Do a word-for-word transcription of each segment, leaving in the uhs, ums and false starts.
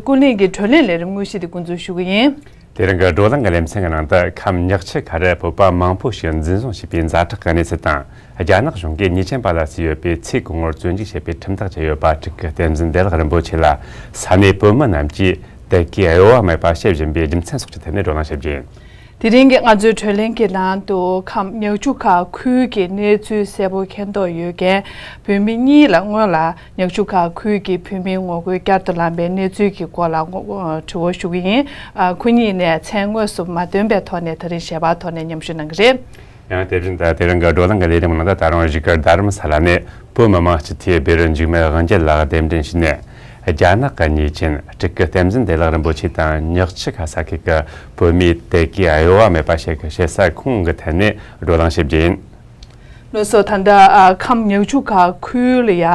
ཀུན་གླེང་གི་བགྲོ་གླེང་ལས་རིམ་དངོས་གཞི་དེ་འགོ་འཛུགས་ཞུ་གི་ཡིན། དེ་རིང་གི་བགྲོ་གླེང་གི་ལེ་ཚན་གྱི་ནང་དུ་ཁམས་ཉག་ཆུ་ཁ་རུ་བོད་པ་མང་པོ་ཞིག་འཛིན་བཟུང་བྱས་པའི་ཛ་དྲག་གི་གནས་ཚུལ་དང་། རྒྱ་ནག་གཞུང་གིས་ཉེས་ཅན་པ་ལ་བརྩིས་ཡོད་པའི་ཚེ་གང་བོར་བཙོན་འཇུག་བྱས་པའི་ཁྲིམས་ཐག་བཅད་ཡོད་པ་སྤྲུལ་སྐུ་བསྟན་འཛིན་བདེ་ལེགས་རིན་པོ་ཆེ་ལ་ས་གནས་བོད་མི་རྣམས་ཀྱིས་དད་གུས་གཡོ་བ་མེད་པ་བྱེད་བཞིན་པའི་རྒྱུ་མཚན་སོགས་ཀྱི་ཐད་ནས་བགྲོ་གླེང་ཞུ་རྒྱུ་ཡིན། དེ་རིང་གི་ང་ཚོའི་བགྲོ་གླེང་གི་ནང་དུ་ཁམས་ཉག་ཆུ་ཁ་ཁུལ་གྱི་གནས་ཚུལ་གསལ་པོ་མཁྱེན་རྟོགས་ཡོད་མཁན་བོད་མི་གཉིས་ལ་སྔོན་ལ་ཉག་ཆུ་ཁ་ཁུལ་གྱི་བོད་མིའི་ངོ་རྒོལ་བསྐྱར་དུ་ལངས་པའི་གནས་ཚུལ་གྱི་སྐོར་ལ་དྲི་བ་ཞུ་གི་ཡིན། ཁོ་གཉིས་ནས་མཚན་དངོས་སུ་མ་བཏོན་པའི་ཐོག་ནས་ད་རིང་ཞལ་པར་ཐོག་ནས་མཉམ་ཞུགས་གནང་གི་རེད། ཡང་དེ་བཞིན་དུ་དེ་རིང་གི་བགྲོ་གླེང་གི་ལས་རིམ་ནང་དུ་ད་རུང་བཞུགས་སྒར་རྡ་རམ་ས་ལ་ནས་བོད་མི་མང་སྤྱི་འཐུས་སྦས་རོན་འཇིགས་མེད་དབང་རྒྱལ་ལགས་གདན་འདྲེན་ཞུས་ནས། རྒྱ་ནག་གི་ཉེས་ཅན་སྤྲུལ་སྐུ་བསྟན་འཛིན་བདེ་ལེགས་རིན་པོ་ཆེ་དང་ཉག་ཆུ་ཁ་ས་ཁུལ་གྱི་བོད་མིའི་དད་གུས་གཡོ་བ་མེད་པ་བྱེད་ཀྱི་བྱེད་ས་ཁོངས་ཀྱི་ཐད་ནས་བགྲོ་གླེང་ཞུ་རྒྱུ་ཡིན། ལགས་སོ། ད་ལྟ་ཨ་ཁམས་ཉག་ཆུ་ཁ་ཁུལ་ལ་ཡ་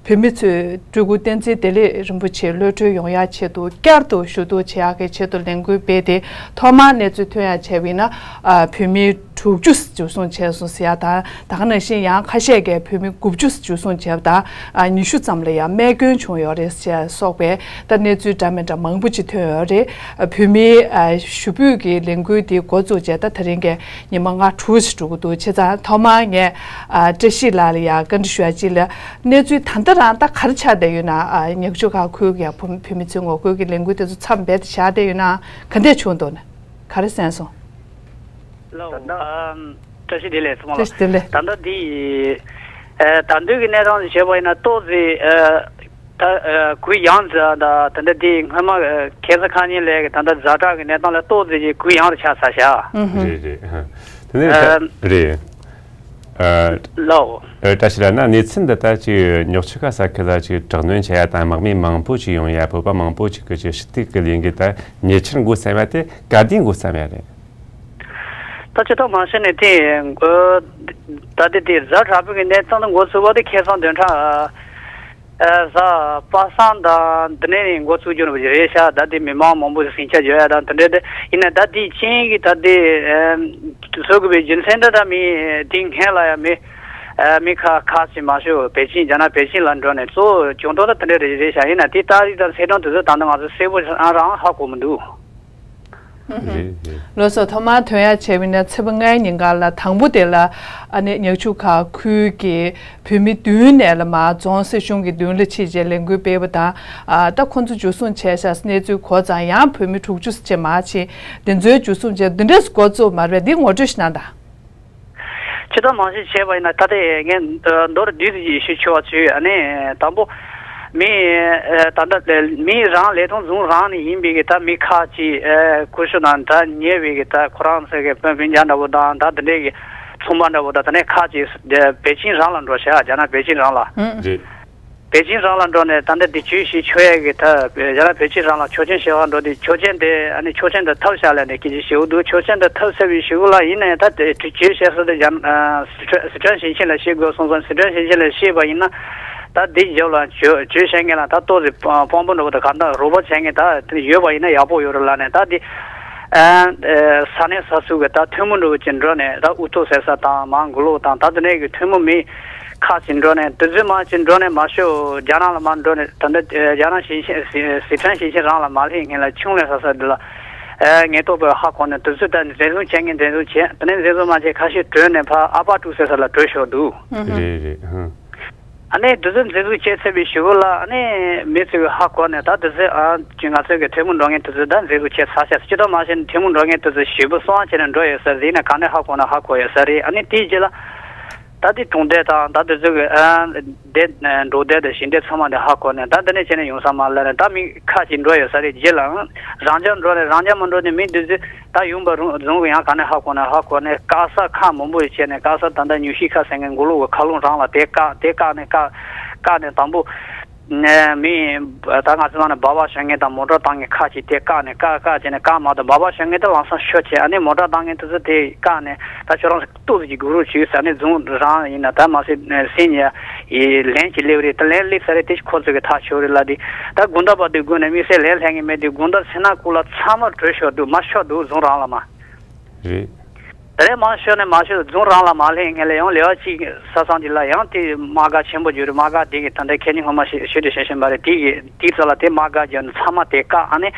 བོད་མི་ཚོས་སྤྲུལ་སྐུ་བསྟན་འཛིན་བདེ་ལེགས་རིན་པོ་ཆེ་གློད་གྲོལ་ཡོང་ཡ་ཆེད་དུ་བསྐྱར་དུ་ཞུ་གཏུག་བྱེད་ཡག་གི་ཆེད་དུ་ལས་འགུལ་སྤེལ་ཏེ། ཐོག་མར་གནས་ཚུལ་ཐོན་ཡ་བྱས་པ་ཡིན་ན། ཨ་བོད་མི་དྲུག་ཅུ་འཇུ་བཟུང་བྱས་སོང་ཟེར་ཡ་དང་། ད་ག་ནང་བཞིན་ཡང་ཁ་ཤས་ཀྱིས་བོད་མི་དགུ་བཅུ་འཇུ་བཟུང་བྱས་པ་དང་། ཨ་ཉི་ཤུ་ཙམ་ལ་ཡང་རྨས་སྐྱོན་བྱུང་ཡོད་རེད་ཅེས་སོགས་པའི་ད་གནས་ཚུལ་འདྲ་མི་འདྲ་མང་པོ་ཅིག་ཐོན་ཡོད་རེད། ཨ་བོད་མིའི་ཨ་ཞུ་འབོད་ཀྱི་ལས་འགུལ་འདི་འགོ་བཙུགས་རྗེས་ད་དེ་རིང་གི་ཉི་མ་ལྔ་དྲུག་ཅིག་འགྲོ་གི་འདུག་བྱས་ཙང་ཐོག་མར་ངས་ཨ་བཀྲ་ཤིས་ལགས་ལ་ཡང་བཀའ་འདྲི་ཞུ་ཡ་ཅིག་ལ། གནས་ཚུལ་ད་ལྟ་རང་ད་ག་རེ་ཆགས་བསྡད་ཡོད་ན། ཨ་ཉག་ཆུ་ཁ་ཁུལ་གྱི་བོད་བོད་མི་ཚོའི་ངོ་རྒོལ་གྱི་ལས་འགུལ་དེ་ཚོ་མཚམས་སྦས་ཏེ་བཞག་བསྡད་ཡོད་ན་ག་འདྲས་བྱུང་འདུག་ན། ག་རེ་གསན་སོང་། ལགས། ད་ལྟ་ཨམ། བཀྲ་ཤིས་བདེ་ལེགས་ཚང་མ་ལ། བཀྲ་ཤིས་བདེ་ལེགས། ད་ལྟ་འདི་ཨ་ད་དུང་གི་གནས་སྟངས་ཞིག་བྱས་པ་ཡིན་ན་ཏོག་ཙམ་ཨ་ད་ཨ་གུ་ཡངས་ཙམ། ད་ད་ལྟ་འདི་སྔོན་མ་ཨ་ཁ་སང་ཁ་ཉིན་ལས་ཀྱི་ད་ལྟ་ཛ་དྲག་གི་གནས་སྟངས་ལས་ཏོག་ཙམ་ཅིག་གུ་ཡངས་རུ་ཆགས་ཚར་ཤག་ཨུ་ཧུ། རེད་རེད། ཨ་དེ་ནས་ཨ་རེད། ཨ་ལགས། ཨ་བཀྲ་ཤིས་ལགས། ན་གནས་ཚུལ་འདི་ལྟར་ཅིག་ཉག་ཆུ་ཁ་ས་ཁུལ་ལ་ཅིག་དྲག་གནོན་བྱེད་ཡ་དང་དམག་མི་མང་པོ་ཅིག་ཡོང་ཡ། བོད་པ་མང་པོ་ཅིག་གིས་ཅིག་ཞུ་གཏུག་གི་ལས་འགུལ་ད་ཉེ་ཆར་འགོ་བརྩམས་ཡ་དེ་ག་དུས་འགོ་བརྩམས་ཡ་རེད། ད་ཅི་ཐོག་མ་ཤེས་ནས་དེ་འགོ་ད་དེ་དེ་ཛ་དྲག་པོའི་གནས་སྟངས་དེ་འགོ་ཚུགས་པ་དེ་ཁ་སང་བདུན་ཕྲག་ཨ་གཟའ་པ་སངས་དང་དེ་ནས་འགོ་ཚུགས་རྒྱུ་རེད་ཤག་ད་དེ་མི་མང་མང་པོ་ཟིང་ཆ་བརྗོད་ཡ་དང་དེ་འདྲ་དེ་ཡིན་ན། ད་དེའི་རྐྱེན་གྱིས་ད་དེ་ཨ་བཟོ་དགོས་པའི་རྒྱུ་མཚན་འདྲ་ད་མི་དེ་སྔོན་ལ་ཡང་མི་ཨ་མི་ཁ་ཁག་ཅིག་མང་ཤོས་པེ་ཅིན་རྒྱ་ནག་པེ་ཅིན་ལ་འགྲོ་ནས་གཙོ་བོ་ཅུང་ཏོག་ད་དེ་འདྲ་རེད་རེད་ཤག་ཡིན་ན་དེ་ཏ་རིག་དང་ཚེས་གྲངས་དེ་ཚོ་ད་ལྟ་ང་ཚོ་གསལ་པོ་རང་རང་ཧ་གོ་མི་འདུག་རེད་རེད། ལགས་སོ། ཐོག་མར་ཐོན་ཡ་བྱས་པ་ཡིན་ན་ཚེས་པ་ལྔའི་ཉིན་ག་ལ་དང་པོ་དེ་ལ་ཨ་ནི་ཉག་ཆུ་ཁ་ཁུལ་གྱི་བོད་མི་མདུན་ནས་ལ་མར་རྫོང་སྲིད་གཞུང་གི་མདུན་ལ་ཕྱིན་རྗེས་ལས་འགུལ་སྤེལ་བ་དང་། ཨ་ད་ཁོང་ཚོ་འཇུ་བཟུང་བྱས་ཤག་གནས་ཚུལ་གོ་ཙང་ཡང་བོད་མི་དྲུག་ཅུ་ཅིག་མར་ཕྱིན། དེ་ཚོའི་འཇུ་བཟུང་བྱས་འདི་འདྲས་འགོ་བཙུགས་མ་རེད། འདི་ངོ་སྤྲོད་ཞིག་གནང་དང་། ཇི་ལྟར་མང་ཞིག་བྱས་པ་ཡིན་ན་ད་ལྟ་ངས་མདོར་བསྡུས་ཏེ་ཞུ་ཆོག་པ་བྱོས། ཨ་ནི་དང་པོ་མི་ཨ་ད་ལྟ་མི་རང་ལས་དོན་བཟུང་རང་ནས་ཡིན་པའི་གི་ད་མི་ཁག་ཅིག་ཨ་ཀུ་ཤུ་དང་ད་ཉེ་བའི་གི་ད་ཁོ་རང་ཚོ་གི་སྤུན་སྤུན་ཀྱག་འདྲ་པོ་དང་ད་དེ་འདྲའི་གི་ཚོང་པ་འདྲ་པོ་དང་དེ་ནས་ཁག་ཅིག་པེ་ཅིན་རང་ལ་འགྲོ་ཤག་རྒྱ་ནག་པེ་ཅིན་རང་ལ། ཨང་། རེད། པེ་ཅིན་རང་ལ་འགྲོ་ནས་ད་ལྟ་འདི་བྱོས་ཞེས་ཆོག་ཡས་ཀྱི་ཐབས་རྒྱ་ནག་པེ་ཅིན་རང་ལ་ཆོག་མཆན་ཞུ་བར་འགྲོ་དུས་ཆོག་མཆན་དེ་ཨ་ནི་ཆོག་མཆན་དེ་ཐོབ་ཤག་ལབ་ནས་སྐད་ཆ་ཞུ་གི་འདུག་ཆོག་མཆན་དེ་ཐོབ་ཚར་བའི་གཞུག་ལ་ཡིན་ནའི་ད་དེ་བྱོས་བྱས་སོ་དེ་རྒྱ་ཨ་སི་ཁྲོན་སི་ཁྲོན་ཞིང་ཆེན་ལ་ཞུ་དགོས་སོང་ཙང་སི་ཁྲོན་ཞིང་ཆེན་ལ་ཞུས་པ་ཡིན་ན་ད་འདི་རྒྱབ་ལ་བྱོས་བྱོས་བྱས་མཁན་ལ་ད་ཏོག་ཙམ་དཔང་པོ་འདྲ་པོ་དང་གང་ལྟར་རོགས་པ་བྱས་མཁན་ད་དེ་ཡོད་པ་ཡིན་ན་ཡག་པོ་ཡོད་རེད་ལབ་ནས་ད་འདི་ཨ་ས་གནས་ས་ཚུགས་ཀྱི་ད་ཐུན་མོང་འདྲ་པོ་ཅིག་འགྲོ་ནས་ད་ཨུ་ཐུག་ཟེར་ས་དང་མང་མགོ་ལོག་དང་ད་དེ་ནས་ཀྱི་ཐུན་མོང་མི་ཁག་ཅིག་འགྲོ་ནས་དེ་ཚོའི་མང་ཅིག་འགྲོ་ནས་མ་ཤོད་རྒྱ་ནག་ལ་མར་འགྲོ་ནས་ད་ལྟ་རྒྱ་ནག་ཞིང་ཆེན་སི་ཁྲོན་ཞིང་ཆེན་རང་ལ་མ་སླེབས་སྔོན་ལ་ཆུང་ལས་ས་ས་འདི་ལ་ངས་རྟོགས་པའི་ཧ་གོ་ནས་དེ་ཚོས་ད་འཛིན་བཟུང་བྱས་ངན་འཛིན་བཟུང་བྱས་དེ་ནས་འཛིན་བཟུང་མ་བྱས་ཁ་ཤས་བྲོས་ནས་ཕར་ཨ་པ་ཀྲུག་ཟེར་ས་ལ་བྲོས་ཤོར་འདུག་རེད་རེད། ཨ་ནི་དེ་ཚོ་འཛིན་བཟུང་བྱས་ཚར་བའི་གཞུག་ལ་ཨ་ནི་མི་ཚོས་ཧ་གོ་ནས་ད་དེ་ཚོ་ཨ་ཅི་ང་ཚོའི་གི་ཐུན་མོང་འགྲོ་མཁན་དེ་ཚོ་ད་འཛིན་བཟུང་བྱས་ཚར་ཤག་སྤྱི་ལྟར་མ་བྱས་ན་ཐུན་མོང་འགྲོ་མཁན་དེ་ཚོ་ཞེ་པོ་གསང་བ་བྱས་ནས་འགྲོ་ཡོད་ས་རེད་ན་ག་ནས་ཧ་གོ་ན་ཧ་གོ་ཡོད་ས་རེད། ཨ་ནི་དེའི་རྗེས་ལ། ད་དེ་གྲོང་སྡེ་དང་ད་དེ་ཚོ་གི་ཨ་སྡེ་འབྲོག་སྡེ་དང་ཞིང་སྡེ་ཚང་མ་དེ་ཧ་གོ་ནས་ད་འདི་ནས་བྱས་ནས་ཡོང་ས་མ་ལ་ནས་ད་མི་ཁ་ཅིག་འགྲོ་ཡོད་ས་རེད། རྗེས་ལའང་རང་རྐྱ་འགྲོ་ནས་རང་རྐྱ་མ་འགྲོ་ནས་མི་དེ་ཚོས་ད་ཡོང་པ་རུང་རྫོང་གི་ཡང་ག་ནས་ཧ་གོ་ན་ཧ་གོ་ནས་བཀག་ས་ཁག་མང་པོ་ཡོད་བྱས་ནས་བཀག་ས་ད་ལྟ་ཉུ་ཤི་ཁ་ཟེར་མཁན་མགོ་ལོག་གི་མཁའ་རླུང་རང་ལ་དེ་བཀག་དེ་བཀག་ནས་བཀག་བཀག་ནས་དང་པོ། ནས་མི་ད་ང་ཚོ་ནང་ནས་སྦག་སྦག་ཞོན་མཁན་དང་མོ་ཊ་བཏང་མཁན་ཁ་ཅིག་དེ་བཀག་ནས་བཀག་བཀག་བྱས་ནས་བཀག་མ་ཐུབ་སྦག་སྦག་ཞོན་མཁན་དེ་ལམ་སང་ཤོར་བྱས་ཨ་ནི་མོ་ཊ་བཏང་མཁན་དེ་ཚོ་དེ་བཀག་ནས་ད་ཁྱོད་རང་ཏོག་ཙམ་གྱི་སྒུག་རོགས་བྱོས་ཟེར་ནས་རྫོང་རང་ཡིན་ན་ད་མ་སེ་སེམས་ཡ་ཡི་ལན་ཅིག་སླེབས་རེད། ད་ལན་སླེབས་ས་རེད་དེ་ཁོ་ཚོ་གི་ཐག་ཆོད་རེད་ལ་དེ་ད་དགོང་དག་བར་དུ་སྒུག་ནས་དམིགས་བསལ་ལན་སླེབས་མཁན་མེད་དུས་དགོང་དག་ཚེ་ན་ཁུག་ལ་ཚང་མ་བྲོས་ཤོར་འདུག་མ་ཤོར་འདུག་རྫོང་རང་ལ་མ། རེད། དེ་རིང་མར་ཤོར་ནས་མར་ཤོར་རྫོང་རང་ལ་མ་སླེབས་སྔོན་ལ་ཡང་ལེ་བ་གཅིག་ས་སང་དེ་ལ་ཡང་དེ་དམག་སྒར་ཆེན་པོ་བརྒྱུད་རེད། དམག་སྒར་དེ་གི་ད་ལྟ་ཁེ་ཉིན་སྔོན་མ་ཞིག་ཞུ་དེ་བྱས་བཞིན་པ་རེད། དེ་གི་དེའི་རྩ་ལ་དེ་དམག་སྒར་བརྒྱུད་ནས་ཚང་མ་དེ་བཀག་ཨ་ནི་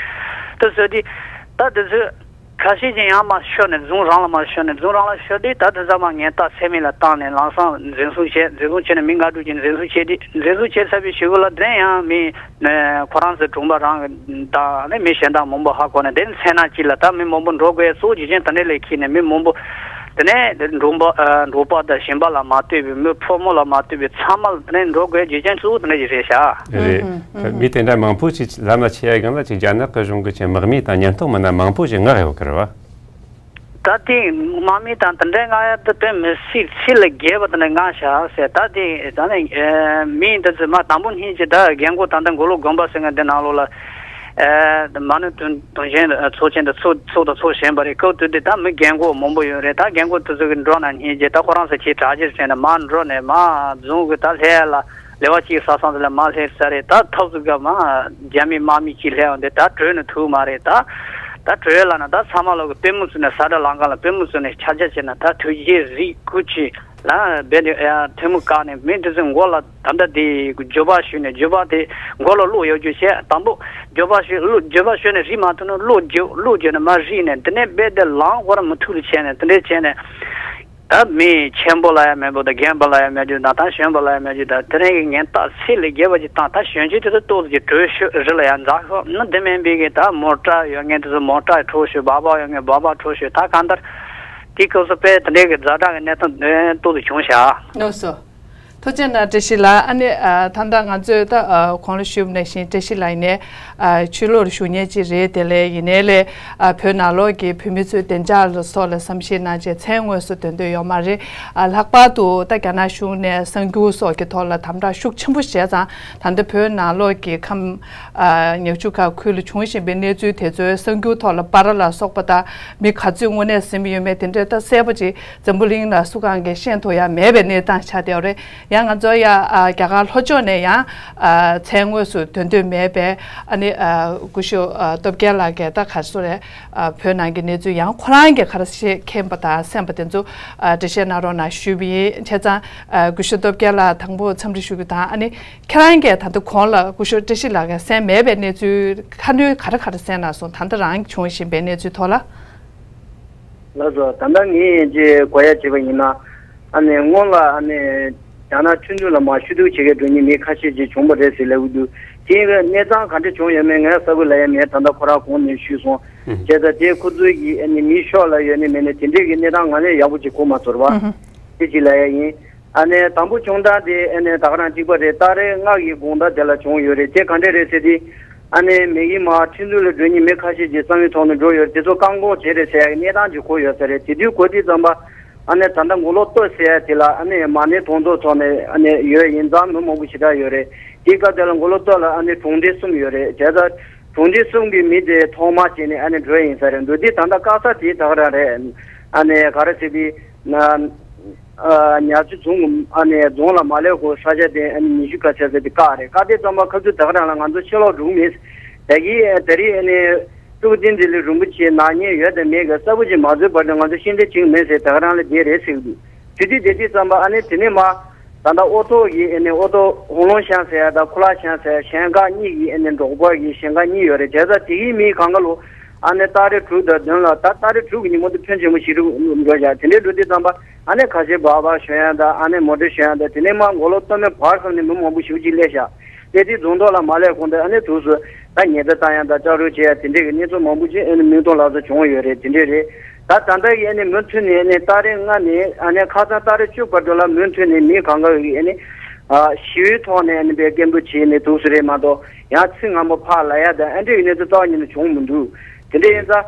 དེ་བཟོས་དེ་ད་དེ་ཚོས་ཁ་ཤས་ཀྱིས་ཡང་མར་ཤོར་ནས་རྫོང་རང་ལ་མར་ཤོར་ནས་རྫོང་རང་ལ་ཤོར་དུས་ད་དེ་ཚང་མ་ངན་རྟགས་ཚད་མེད་ལ་བཏང་ནས་ལམ་སང་འཛིན་བཟུང་བྱས། འཛིན་བཟུང་བྱས་ནས་མི་འགའ་དྲུག་ཅིག་འཛིན་བཟུང་བྱས་དུས། འཛིན་བཟུང་བྱས་ཚར་བའི་གཞུག་ལ་དེ་ནས་ཡང་མི་ཁོ་རང་ཚོའི་དྲུང་པ་རང་གི་དང་ནི་མི་གཞན་དག་མང་པོ་ཧ་གོ་ནས་དེ་ནི་མཚན་ནག་ཅིག་ལ་ད་མི་མང་པོ་འགྲོ་དགོས་གཙོ་བོ་རྒྱུ་རྐྱེན་དེ་འདྲ་ལས་ཁྱེར་ནས་མི་མང་པོ་དེ་ནས་འབྲོག་པ་འབྲོག་པ་དང་ཞིང་པ་ལ་མ་ལྟོས་པའི་མི་ཕོ་མོ་ལ་མ་ལྟོས་པའི་ཚང་མ་དེ་ནས་འགྲོ་དགོས་རྒྱུ་རྐྱེན་གཙོ་བོ་དེ་འདྲ་ཞིག་རེད་ཤག་རེད། ཨུ་ཧུམ། མི་དེ་འདྲ་མང་པོ་ཞིག་ལམ་ལ་ཆས་ཡ་སྒང་ལ་ཅིག་རྒྱ་ནག་གི་གཞུང་གི་ཅིག་དམག་མི་དང་ཉེན་རྟོག་མི་སྣ་མང་པོ་ཞིག་མངགས་ཡོད་གི་རེད་བ། ད་དེ་དམག་མི་དང་དེ་འདྲའི་མངགས་ཡ་དེ་དོན་མི་སྲིད། ཚད་ལས་བརྒལ་བ་དེ་འདྲ་མངགས་ཤག་ཟེར། ད་དེ་ད་ནི་མི་འདི་ཚོ་མ་དང་པོ་ཉིད་ཀྱི་ད་རྒན་གོག་ད་ལྟ་མགོ་ལོག་དགོན་པ་ཟེར་མཁན་འདི་ནང་ལོགས་ལ་མ་ཎི་དོན་དོན་གཞན་ཚོགས་ཆེན་དུ་ཚོགས་ཚོགས་དང་ཚོགས་བཞིན་པ་རེད། སྐབས་དེ་དུས་ད་མི་རྒན་གོག་མང་པོ་ཡོད་རེད། ད་རྒན་གོག་དེ་ཚོ་གི་འགྲོ་ན་ཉིད་ཀྱི་ད་ཁོ་རང་ཚོ་ཁྱེད་དྲག་ཅིག་ཟེར་ནས་མ་འགྲོ་ནས་མ་རྫོང་གི་ད་ལྷས་ལ་ལེ་བ་གཅིག་ས་སང་དེ་ལ་མ་སླེབས་ས་རེད། ད་ཐབས་ཟིག་ག་མ་རྒྱ་མི་དམག་མི་གཅིག་སླེབས་ཡོང་དེ་ད་བྲོས་ནས་ཐུག་མ་རེད། ད་ད་བྲོས་ལ་ན་ད་ཚང་མ་ལོག་གི་པུས་མོ་བཙུགས་ནས་ས་བཀྲ་ལང་ཀ་ལ་པུས་མོ་བཙུགས་ནས་ཕྱག་རྒྱ་བྱས་ན་ད་ཐུགས་རྗེ་གཟིགས་སྐུ་མཁྱེན་ལ་འབད་དེ་ཡ་ཐལ་མོ་བཀག་ནས་མི་འདི་ཚོའི་མགོ་ལ་ད་ལྟ་དེ་འགྱོད་པ་ཞུས་ནས་འགྱོད་པ་དེ་མགོ་ལ་གློག་ཡོད་རྒྱུ་བྱས། དང་པོ་འགྱོད་པ་ཞུས་གློག་འགྱོད་པ་ཞུས་ནས་རིག་མ་ཐུབ་ན་གློག་རྒྱུག་གློག་རྒྱུག་ནས་མ་རིག་ནས་དེ་ནས་རྦད་དེ་ལངས་སྐོར་མི་ཐུབ་ལ་བྱས་ནས་དེ་འདྲས་བྱས་ནས། ད་མི་ཆེན་པོ་ལ་ཡང་མེད་པོ་དང་རྒན་པ་ལ་ཡང་མེད་རྒྱུ་དང་ད་གཞོན་པ་ལ་ཡང་མེད་རྒྱུ་དང་དེ་རིང་གི་ངན་རྟགས་ཚད་ལས་བརྒལ་བ་ཅིག་བཏང་། ད་གཞོན་སྐྱེས་དེ་ཚོ་ཏོག་ཙམ་གྱིས་བྲོས་ཤོག་རི་ལ་ཡང་འཛེགས་ཤོག་ན་དེ་མིན་པའི་གི་ད་མོ་ཊ་ཡོད་མཁན་དེ་ཚོ་མོ་ཊ་འཕྲོག་ཤོག་སྦག་སྦག་ཡོད་མཁན་སྦག་སྦག་འཕྲོག་ཤོག་ད་གང་ལྟར་དེ་སྐབས་སུ་དཔེ་དེ་འདྲའི་གི་ཛ་དྲག་གི་གནས་སྟངས་ཏོག་ཙམ་བྱུང་ཤག་ལགས་སོ། ཐུགས་རྗེ་གནང་བཀྲ་ཤིས་ལགས། ཨ་ནི་ཨ་ད་ལྟ་ང་ཚོས་ད་ཨ་གོང་ལ་ཞུས་པ་ནང་བཞིན་བཀྲ་ཤིས་ལགས་ཡིན་ནའི་ཨ་ཕྱི་ལོགས་ལ་བཞུགས་མཁན་ཅིག་རེད། དེ་ལས་ཡིན་ནའི་ལས་ཨ་བོད་ནང་ལོགས་ཀྱི་བོད་མི་ཚོའི་བདེ་འཇགས་ལ་སོགས་ལ་བསམ་ཤེས་གནང་བྱས་མཚན་དངོས་སུ་འདོན་འདོད་ཡོད་མ་རེད། ཨ་ལྷག་པར་དུ་ད་རྒྱ་ནག་གཞུང་ནས་གསར་འགྱུར་སོགས་ཀྱི་ཐོག་ལ་དམ་དྲག་ཤུགས་ཆེན་པོ་བྱས་ཙང་ད་ལྟ་བོད་ནང་ལོགས་ཀྱི་ཁམས་ཨ་ཉག་ཆུ་ཁ་ཁུལ་ལ་བྱུང་བཞིན་པའི་གནས་ཚུལ་དེ་ཚོའི་གསར་འགྱུར་ཐོག་ལ་པར་ལ་སོགས་པ་དང་མི་ག་ཚོད་དངོས་གནས་ཟིན་པ་ཡོད་མེད་དེ་འདྲའི་ད་གསལ་པོ་ཅིག་འཛམ་བུ་གླིང་ལ་སུ་གང་གིས་ཤེས་ཐུབ་ཡ་མེད་པའི་གནས་སྟངས་ཆགས་བསྡད་ཡོད་རེད། ཡང་ང་ཚོ་ཡ་ཨ་རྒྱ་གར་ལྷོ་ཕྱོགས་ནས་ཡང་ཨ་མཚན་དངོས་སུ་འདོན་འདོད་མེད་པའི་ཨ་ནི་ཨ་སྐུ་ཞབས་ཨ་སྟོབས་རྒྱལ་ལགས་ཀྱིས་ད་ག་རེ་ཟེར་རེད། ཨ་བོད་ནང་གི་གནས་ཚུལ་ཡང་ཁོ་རང་གིས་ག་རེ་ཤེས་མཁྱེན་པ་དང་གསན་པ་དེ་ཚོ་ཨ་འགྲེལ་བཤད་གནང་རོགས་གནང་ཞུས་པ་ཡིན། བྱས་ཙང་ཨ་སྐུ་ཞབས་སྟོབས་རྒྱལ་ལགས་དང་པོ་འཚམས་འདྲི་ཞུ་རྒྱུ་དང་། ཨ་ནི་ཁྱེད་རང་གིས་ད་ལྟ་གོང་ལ་སྐུ་ཞབས་བཀྲ་ཤིས་ལགས་ཀྱིས་གསན་མེད་པའི་གནས་ཚུལ་ཁ་སྣོན་ག་རེ་ག་རེ་གསན་གནང་སོང་། ད་ལྟ་རང་བྱུང་བཞིན་པའི་གནས་ཚུལ་ཐོག་ལ། ལགས་སོ། ད་ལྟ་ངས་ཅིག་གོ་ཡ་བྱས་པ་ཡིན་ན། ཨ་ནི་སྔོན་ལ་ཨ་ནི་རྒྱ་ནག་ཁྲིན་ཏུའུ་ལ་མར་ཤོག་ཐུག་བྱེད་མཁན་འགྲོ་མཁན་མི་ཁ་ཤས་ཅིག་བྱུང་བ་རེད་ཟེར་ལབ་ཀྱི་འདུག་དེའི་གནས་སྟངས་ག་འདྲ་བྱུང་ཡོད་མེད་ངས་གསལ་པོ་ལབ་ཡ་མེད། ད་ལྟ་ཁོ་རང་གོང་ནས་ཞུས་སོང་། ཨུ། བྱས་ཙང་དེ་ཁོ་ཚོའི་གི་ཨ་ནི་མི་ཤོག་ལ་ཡོད་ནི་མེད་ནི་དེ་འདྲའི་གི་གནས་སྟངས་ང་ལས་ཡག་པོ་ཅིག་གོ་མ་ཚོར་བ། ཨུ་ཧུ། དེ་ཅིག་ལབ་ཡ་ཡིན། ཨ་ནི་དང་པོ་བྱུང་སྟངས་དེ་ཨ་ནི་ད་ག་རང་གཅིག་པ་རེད། ཏ་རིག་ལྔ་གི་དགོང་དག་དེ་ལ་བྱུང་ཡོད་རེད། དེ་ག་འདྲས་རེད་ཟེར་དུས། ཨ་ནི་མི་གིས་མར་ཁྲིན་ཏུའུ་ལ་འགྲོ་མཁན་མི་ཁ་ཤས་ཀྱིས་གསང་བའི་ཐོག་ནས་འགྲོ་ཡོད་རེད། དེ་ཚོ་བཀག་འགོག་བྱས་རེད་ཟེར་ཡ་གི་གནས་སྟངས་ཅིག་གོ་ཡོད་ས་རེད། དེ་དུས་གོ་དུས་ཙམ་པ་ཨ་ནི་ད་ལྟ་མགོ་ལོག་སྟོད་ཟེར་ཡ་དེ་ལ་ཨ་ནི་མ་ཎི་དུང་མདོ་ཐོག་ནས་ཨ་ནི་ཡོད་ཡིན་ཙང་མི་མང་པོ་ཞེ་དྲག་ཡོད་རེད། དེའི་སྐབས་དེ་ལ་མགོ་ལོག་སྟོད་ལ་ཨ་ནི་གྲོང་སྡེ་གསུམ་ཡོད་རེད། བྱས་ཙང་གྲོང་སྡེ་གསུམ་གྱི་མི་དེ་ཐོག་མར་བྱས་ནས་ཨ་ནི་འགྲོ་ཡིན་ས་རེད། འགྲོ་དུས་ད་ལྟ་བཀག་ས་དེ་ད་ག་རང་རེད། ཨ་ནི་ག་རེ་ཟེར་དུས་ན། ཨ་ཉག་ཆུ་རྫོང་གི་ཨ་ནི་རྫོང་ལ་མ་སླེབས་གོང་ས་ཆ་དེ་ཨ་ནི་ཉི་ཤུ་ཁ་ཤས་ཙམ་དེ་བཀག་རེད། བཀག་དུས་ཙམ་པ་ཁ་ཐུག་ད་ག་རང་ལ་ང་ཚོ་ཕྱི་ལོགས་འགྲོ་གི་མེད། ད་གིན་ད་རེས་ཨ་ནི་སྤྲུལ་སྐུ་བསྟན་འཛིན་ལགས་རིན་པོ་ཆེ་ནག་ཉེས་ཡོད་དང་མེད་གི་གསལ་པོ་ཅིག་མ་བཟོས་བར་དུ་ང་ཚོ་ཤེས་འདོད་བྱེད་ཀྱི་མེད་ཟེར་ད་ག་རང་ལ་བསྡད་རེད་ཟེར་གི་འདུག་དེ་དུས་བསྡད་དུས་ཙམ་པ་ཨ་ནི་དེ་ནས་མར་ད་ལྟ་ཨོ་ཐོག་གི་ཨ་ནི་ཨོ་ཐོག་ཧོང་ལོང་ཤང་ཟེར་ཡ་དང་ཁུ་ལག་ཤང་ཟེར་ཡ་ཞིང་ཁ་གཉིས་ཀྱི་ཨ་ནི་འབྲོག་པ་གི་ཞིང་ཁ་གཉིས་ཡོད་རེད། བྱས་ཙང་དེ་གི་མི་གང་ག་ལོ། ཨ་ནི་ཏ་རིག་དྲུག་དང་བདུན་ལ་ད་ཏ་རིག་དྲུག་གི་ཉིན་མོ་དེ་ཕོན་ཆེན་པོ་ཞིག་རུ་འགྲོ་བཞག་དེ་འདྲའི་འགྲོ་དུས་ཙམ་པ་ཨ་ནི་ཁ་ཤས་སྦག་སྦག་ཞོན་ཡ་དང་ཨ་ནི་མོ་ཊ་ཞོན་ཡ་དང་དེ་ནས་མར་མགོ་ལོག་སྟོད་སྨད་བར་གསུམ་ནས་མི་མང་པོ་ཞེ་པོ་ཅིག་སླེབས་ཤག་སླེབས་དུས་རྫོང་ཐོག་ལ་མ་སླེབས་གོང་དུ་ཨ་ནི་དུས་སུ་ད་ཉེས་རྡུང་བཏང་ཡ་དང་ལྕགས་རོ་བྱེད་ཡ་དེ་འདྲའི་གི་གནས་ཚུལ་མང་པོ་ཅིག་ཨ་ནི་མིག་མཐོང་ལག་ཟིན་བྱུང་ཡོད་རེད། དེ་འདྲའི་རེད། ད་ད་ལྟ་གི་ཨ་ནི་མུ་མཐུད་ནས་ཨ་ནི་ཏ་རིག་ལྔ་ནས་ཨ་ནི་ཁ་སང་ཏ་རིག་བཅུ་བར་དུ་ལ་མུ་མཐུད་ནས་མི་གང་ག་གི་ཨ་ནི་ཞི་བའི་ཐོག་ནས་ཨ་ནི་དཔེ་སྐད་འབོད་བྱས་ནས་འདུག་སེ་རེད་མ་གཏོགས། ཡང་ཚིག་ངན་པ་ཕར་ལབ་ཡ་དང་ཨ་འདྲས་ཀྱི་གནས་ཚུལ་རྩ་བ་ཉིད་ནས་བྱུང་མི་འདུག་དེ་འདྲ་ཡིན་ཙང་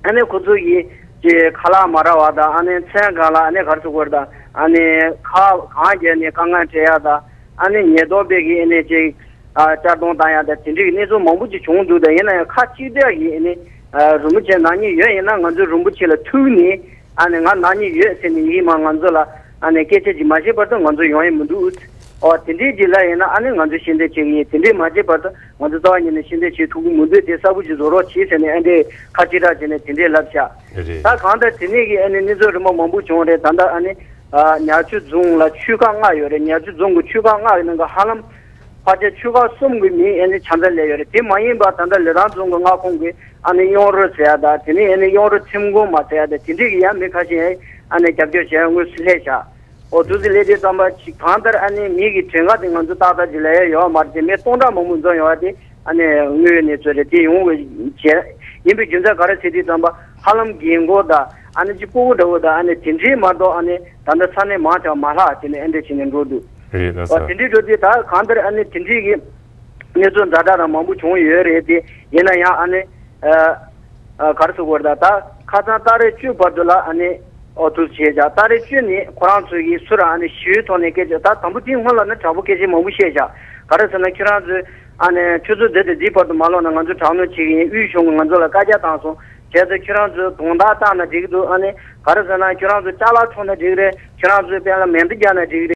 ཨ་ནི་ཁོ་ཚོ་ཡིས་ཀྱི་ཁ་ལག་མ་རག་པ་དང་ཨ་ནི་མཚན་སྒང་ལ་ཨ་ནི་ག་རེ་ཟེར་དགོས་རེད་དང་ཨ་ནི་ཁ་གང་བརྒྱབ་ནས་དཀའ་ངལ་འཕྲད་ཡ་དང་ཨ་ནི་ཉེན་རྟོག་པས་ཀྱི་ཨ་ནི་ཅིག་ཨ་གཅར་རྡུང་བཏང་ཡ་དང་དེ་འདྲའི་གནས་ཚུལ་མང་པོ་ཅིག་བྱུང་འདུག་དང་ཡིན་ན་ཡང་ཁ་གཅིག་བསྡད་ཀྱི་ཨ་ནི་རིན་པོ་ཆེ་ནག་ཉེས་ཡོད་ཡིན་ན་ང་ཚོས་རིན་པོ་ཆེ་ལ་ཐུག་ནས། ཨ་ནི་ང་ནག་ཉེས་ཡོད་ཟེར་ནས་ཡིན་མ་ང་ཚོ་ལ་ཨ་ནི་སྐད་ཆ་ཅིག་མ་བཤད་བར་དུ་ང་ཚོ་ཡོང་ཡི་མི་འདུག་ཨོ་དེ་འདྲའི་རྗེས་ལ་ཡིན་ན་ཨ་ནི་ང་ཚོས་ཤེས་འདོད་བྱེད་ཀྱི་ཡིན། དེ་འདྲའི་མ་བྱས་བར་དུ་ང་ཚོ་རྩ་བ་ཉིད་ནས་ཤེས་འདོད་བྱེད་ཐུབ་ཀྱི་མི་འདུག་དེ་གསལ་པོ་ཞིག་བཟོ་རོགས་བྱེད་ཟེར་ནས་ཨ་འདྲའི་ཁ་ཅིག་ར་བྱས་ནས་དེ་འདྲའི་ལབ་བཞག་རེད། ད་གང་ལྟར་དེ་ནས་ཀྱི་ཨ་ནི་གནས་ཚུལ་རིམ་པ་མང་པོ་བྱུང་རེད། ད་ལྟ་ཨ་ནི་ཉག་ཆུ་རྫོང་ལ་ཆུ་ཁག་ལྔ་ཡོད་རེད། ཉག་ཆུ་རྫོང་གི་ཆུ་ཁག་ལྔ་ཡི་ནང་གི་ཧ་ལམ་ཕལ་ཆེར་ཆུ་ཁག་གསུམ་གྱི་མི་ཨ་ནི་ཆ་ཚང་སླེབས་ཡོད་རེད། དེ་མ་ཡིན་པ་ད་ལྟ་ལི་ཐང་རྫོང་གི་མངའ་ཁོངས་ཀྱི་ཨ་ནི་གཡུང་རུ་ཟེར་ཡ་དང་དེ་ནས་ཨ་ནི་གཡུང་རུ་ཐེམ་སྐོང་མ་ཟེར་ཡ་དང་དེ་འདྲས་ཀྱི་ཡང་མི་ཁ་ཤས་ཨ་ནི་རྒྱབ་སྐྱོར་བྱེད་ཡ་དངོས་སུ་སླེབས་བཞག་ཨོ་དུས་ཚོད་སླེབས་དུས་ཙམ་པ་ཅིག་གང་ལྟར་ཨ་ནི་མི་གི་གྲངས་ཀ་དེ་ང་ཚོ་ཏག་ཏག་ཅིག་ལབ་ཡ་ཡོད་མ་རེད་དེ། མི་སྟོང་ཕྲག་མང་པོ་འཛོམས་ཡོང་བ་དེ་ཨ་ནི་དངོས་ཡོད་གནས་ཚུལ་རེད། དེ་ཡོང་བའི་རྗེས་ཡིན་པའི་རྒྱུ་མཚན་ག་རེ་ཟེར་དུས་ཙམ་པ་ཧ་ལམ་རྒན་འཁོགས་དང་ཨ་ནི་ཅིག་སྤུ་གུ་འདྲ་བོ་དང་ཨ་ནི་དེ་འདྲའི་མ་གཏོགས་ཨ་ནི་ད་ལྟ་ས་གནས་མང་ཆེ་བ་མ་ལྷག་དེ་ནི་ཨེ་འདྲ་བྱས་ནས་འགྲོ་འདུག་རེད་ལགས་ཨོ་སོ། དེ་འདྲའི་འགྲོ་དུས་ད་གང་ལྟར་ཨ་ནི་དེ་འདྲའི་གི་གནས་ཚུལ་འདྲ་འདྲ་རང་མང་པོ་བྱུང་ཡོད་རེད་དེ། ཡིན་ན་ཡང་ཨ་ནི་ཨ་ཨ་ག་རེ་ཟེར་དགོས་རེད། ད་ད་ཁ་སང་ཏ་རིག་བཅུ་བར་དུ་ལ་ཨ་ནི་ཨོ་དུས་བྱས་བཞག་ཏ་རིག་བཅུ་ནི་ཁོ་རང་ཚོ་གིས་སུ་རང་ཨ་ནི་ཞུ་ཡིག་ཐོག་ནས་སྐད་ཆ་ད་དང་པོ་དེའི་སྔོན་ལ་ནི་དྲག་པོ་སྐད་ཆ་མང་པོ་བཤད་བཞག་ག་རེ་ཟེར་ན་ཁྱེད་རང་ཚོས་ཨ་ནི་ཆུ་ཚོད་འདི་དང་འདིའི་བར་དུ་མ་ལོག་ན་ང་ཚོ་དྲག་གནོན་བྱེད་ཀྱི་ཡིན། དབུས་གཞུང་གིས་ང་ཚོ་ལ་བཀའ་རྒྱ་བཏང་སོང་། བྱས་ཙང་ཁྱེད་རང་ཚོས་དོན་དག་བཏང་ན་འགྲིག་གི་འདུག་ཨ་ནི་ག་རེ་ཟེར་ན་ཁྱེད་རང་ཚོས་ཅ་ལག་འཕྲོག་ན་འགྲིག་རེད། ཁྱེད་རང་ཚོས་དཔེར་ན་མེ་མདའ་རྒྱག་ན་འགྲིག